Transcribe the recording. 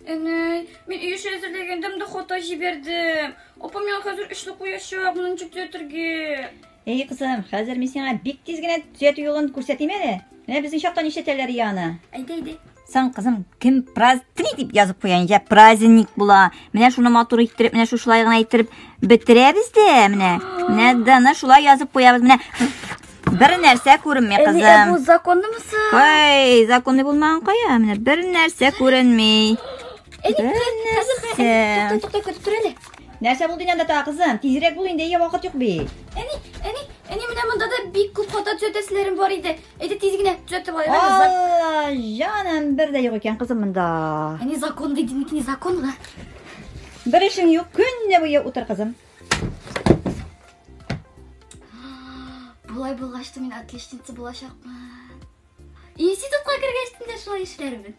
Әнәй, мин өй эше әзерләгәндә монда хата җибәрдем. Апа миңа хәзер өчле куячак, моны ничек төзәтергә? Әй, кызым, хәзер мин сиңа бик тиз генә төзәтү юлын күрсәтим әле. Менә безнең чакта нишләтәләр иде аны. Әйдә, әйдә. Соң, кызым, кем праздник дип язып куя, ничә праздник була. Менә шуны матур иттереп, менә шушылай гына иттереп бетерәбез дә, менә. Менә даны шулай язып куябыз. Менә бер нәрсә күренми, Әни, ә бу кызым. законнымы соң? Ой, законный булмаган кая? Менә бер нәрсә күренми. Әни, Бер хәзер, нәрсә. әни, тукта, тукта, көтеп тор әле. Нәрсә булды инде анда тагы, кызым? Тизрәк бул инде, әйе, вакыт юк бит. Әни, әни, әни, менә монда да бик күп хата төзәтәселәрем бар иде. Әйдә тиз генә төзәтеп алыйк. Әни, Алла, җаным, бер дә юк икән, кызым монда. Әни закон диде, не закон гына. Бер эшең юк, көне буе утыр, кызым. Болай булгач та мин отличница булачакмын. Институтка кергәч тә шулай эшләрмен.